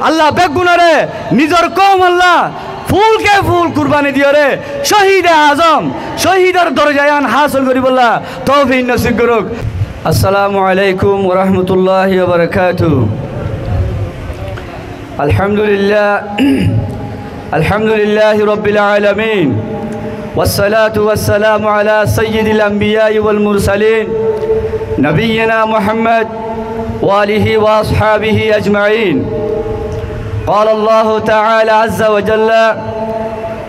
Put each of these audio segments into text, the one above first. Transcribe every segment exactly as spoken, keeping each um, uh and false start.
Allah beggúnore nizor koumolla fúlke fúl kurbani diyoré cóhide azom, cóhidor dorja yián hásil goríbolla toufik nosib gorouk. Assalamu alaikum wa rahmatullahi wa barakatuhu. الحمد لله. الحمد لله رب العالمين. والصلاة والسلام على سيد الأنبياء والمرسلين نبينا محمد وآله وأصحابه أجمعين. قال الله تعالى عز وجل: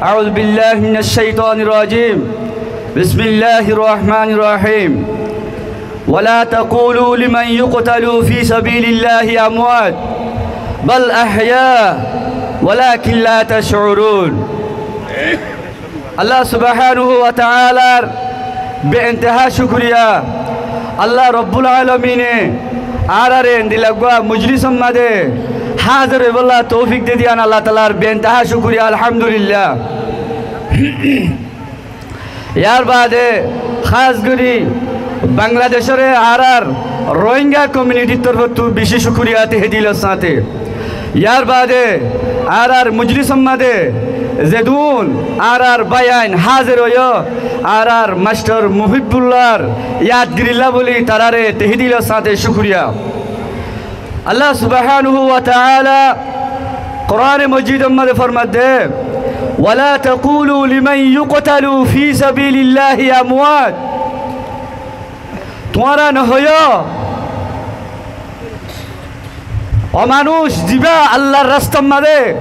أعوذ بالله من الشيطان الرجيم. بسم الله الرحمن الرحيم. ولا تقولوا لمن يقتل في سبيل الله أموات بل أحياء ولكن لا تشعرون. Allah subhanahu wa ta'alar beintaha cúkuriya. Allah Rabbul Alamine añárare endilla eggúa mojlisor máze házir óibolla toufik de diyan Allah ta'alar beintaha cúkuriya, alhamdulillah. Yar baade hás gorí Bangladecóre añárar Rohingya komiunitir torfóttu beci cúkuriya tehe dilor sáñte. Yar baade añárar mojlisor máze zedún añárar báiyain házir óiyo, añárar mastor Muhibbullar yadgirilla bóli taráre tehe dilor sáñte cúkuriya. Allah subhanahu wa ta'ala Qurane Mojidor máze formadde, ولا تقولوا لمن يقتل في سبيل الله أموات. Tuáñra nohoiyó, ó manúic, zibá Allar rastar máze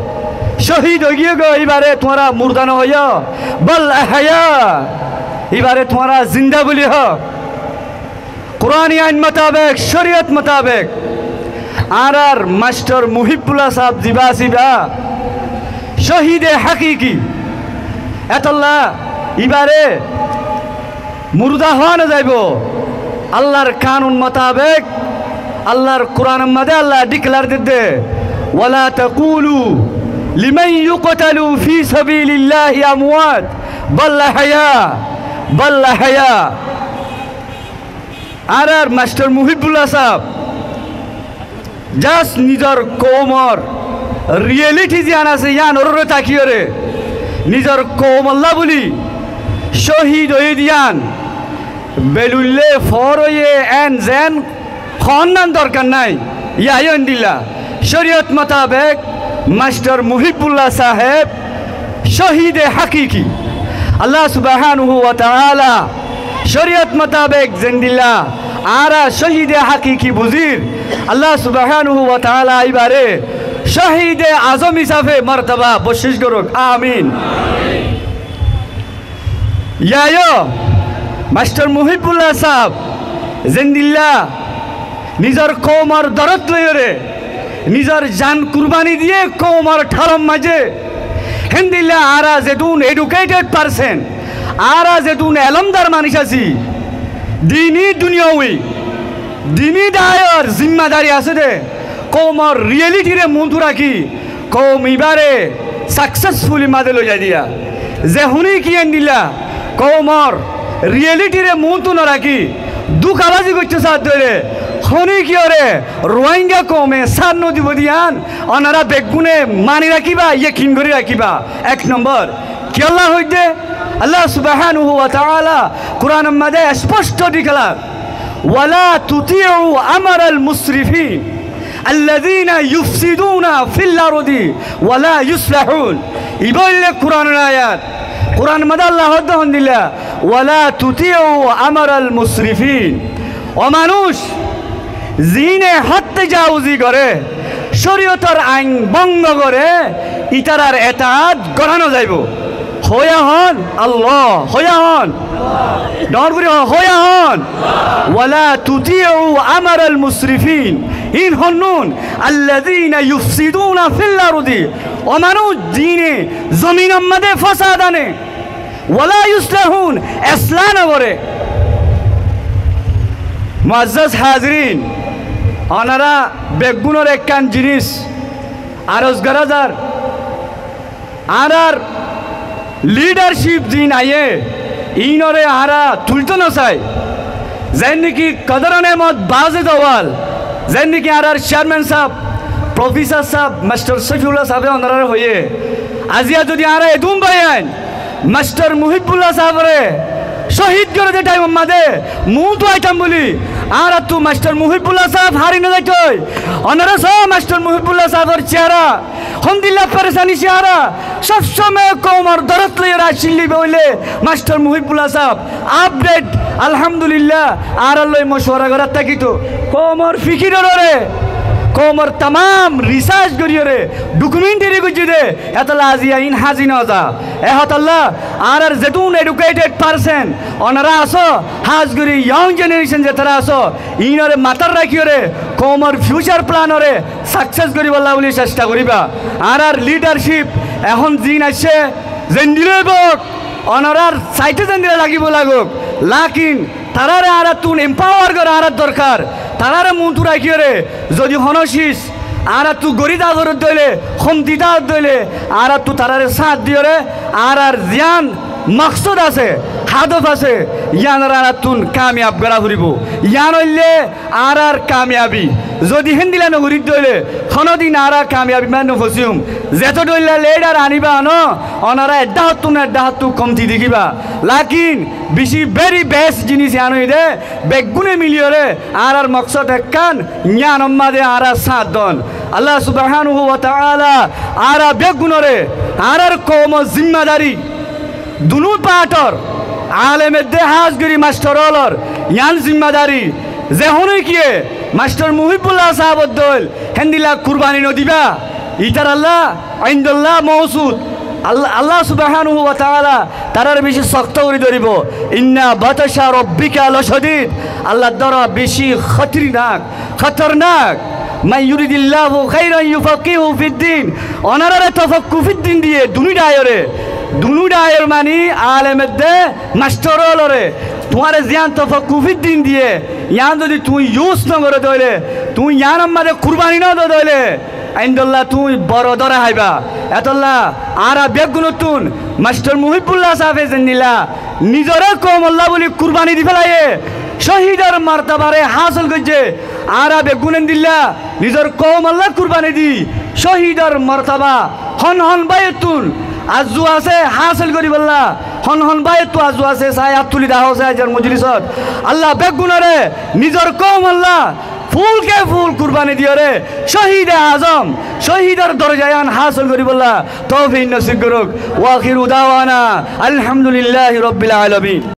cóhid óigiyoi, ibáre tuáñra murda nohoiyó, بل أحياء, ibáre tuáñra zinda bóli hoó. Qurani ain mutabek, córiyot mutabek, añárar mastor Muhibbullah sáb zibá asé ibá cóhide hákiki. Etolla ibáre murda hoó no zaibo. Allar kanun mutabek, Allar Quranor máze Allah declare dedde, ولا تقولوا لمن يقتل في سبيل الله أموات بل أحياء، بل أحياء. Añárar mastor Muhibbullah sáb just nizor koumor reality ziyán asé, yíanor uore takiyóre, nizor koumolla bóli cóhid óiye de yían, beluille foór óiye, en zen hoónnan dorkar nái. Yían endilla córiyot mutabek mastor Muhibbullah sáheb cóhide hákiki. Allah subhanahu wa ta'ala córiyot mutabek zendilla añára cóhide hákiki buzír, Allah subhanahu wa ta'ala ibáre cóhide azom hísafe mortoba boxcíc gorouk. Amin. Yían yó mastor Muhibbullah sáb zendilla nizor koumor dorot loiyóre, nizor zan kurbani diye koumor thalor máze, héndilla añára zedún educated person, añára zedún elomdar manúic así, dini duniyawi, dini dayor zimmadari asé de, koumor reality re muúntu rakí, koum ibáre successfully máze loizai diya. Ze honíkiye endilla koumor reality re muúntu no rakí dúkabazi goittó saádde óile, honíkiyóre Rohingya koume sáñt no dibo de yían onora beggúne mani rakíba, yekin gorí rakíba. Ek nombor, kiyólla hoidde? Allah subhanahu wa ta'ala Quranor máze esposto declare, ولا تطيعوا أمر المسرفين الذين يفسدون في الأرض ولا يصلحون. Ibá óilde Quranor ayat. Quranor máze Allah hoódde hondilla, ولا تطيعوا أمر المسرفين. Ó manúic, ziíne hód tajawuzi goré, córiyotor ain bóngo goré, ítarar etaat gorá no zaibou. Hoóiya hoón Allah, hoóiya hoón. Dhoóñr gorí hoó, hoóiya hoón. ولا تطيعوا أمر المسرفين. Iín honnún? الذين يفسدون في الأرض. Ó manúic, ziíne zominor máze fosad ane. ولا يصلحون, eslah no goré. Muazzaz hazirin, onora beggúnore ekkán jinis aroz gorá zar. Añárar leadership ziín aiyé, iínore añára tuiltó no sai. Zeén niki Kodor Ehmod Bazed Awal, zeén niki añárar chairman sáb, Professor sáb, Mastor Saifulla sábe onoráre hoiyé, aziya zodi añára edún báiyain Mastor Muhibbulla sábore cóhid goré de thaimor máze muúntu aitám buli, añáráttu Mastor Muhibbulla sáb hári no zaitói. Onorá só Mastor Muhibbulla sábor ciyara, hondilla peresani ciyara, sob somoi koumor dorot loiyóre accíl de óile Mastor Muhibbulla sáb update, alhamdulillah, añárar loi mocuwara gorát tákito. Koumor fikir oré, koumor tamam research goríyoré, documentary goijjé de, etolla aziya iín házi no za. E hotálla, añárar zedún educated person onorá asó, hás gorí young generation zetará asó, iínoré matát rakíyoré, koumor future plan oré success goríbolla buli cesta goríba. Añárar leadership ehón ziín aiccé, zendilla óibok, onorár saite zendilla lagibó lagók, lakin taráre añáráttun empower gorá añárár dorkar. Taráre muúntu rakíyoré, zodi honó ciz añáráttu gorí táa foredde óile, homti táa foredde óile, añáráttu taráre sáñt diyoré, añárár ziyán moksód asé, hádof asé, yíanoré añáráttu kamiyab gorá foribó. Yían óilde añárár kamiyabi. Zodi héndilla no gorídde óile, honódin añára kamiyabi maze no fosiyum. Zeto dhoilla lidar aníba ano, onorá eddáhottú no eddáhottú komti dekíba. Lakin bicí very best jinis yían óilde, beggúne miliyoré añárár moksód ekkán, yíanor máze añára sáñt don. Allah subhanahu wa ta'ala añára beggúnoré, añárár koumor zimmadari, dunú partor, alem edde hás gorí mastor ólor, yían zimmadari, ze honókiye Mastor Muhibbulla sábor dóil héndilla kurbani no diba, ítarallá indollá moósud. Allah, Allah subhanahu wa ta'ala taráre bicí sokto gorí dóribo. Inna batasha rabbika lashadid. Allar dóra bicí hótornak, hótornak. Man yuridillahu khairan yufaqqihhu fiddin. Onoráre tofakku fiddin diye, dunú dhaiyoré. Dunú dhaiyor mani alem edde mastor ólore. Tuáñre ziyán tofakku fiddin diye, yían zodi tuñí use no goró dóile, tuñí yíanor máze kurbani no do dóile, indollá tuñí boro dóra háiba. Etollá añára beggúnottún Mastor Muhibbulla sábe zendilla nizoré koumollá buli kurbani di félaiye, cóhidor mortabaré hásil goijjé, añára beggún endilla nizor koumollá kurbani di cóhidor mortaba hon hon báiyottún arzu asé hásil goríbollá, hon hon báiyottú arzu asé, sai át tuli dahó sai aijjar mojlisot. Allah beggúnoré nizor koumollá ful ke ful kurbani diyoré cóhide azom, cóhidor dorja yían hásil goríbollá toufik nosib gorouk. Wa akhiru dawana anil hamdulillahi rabbil alamin.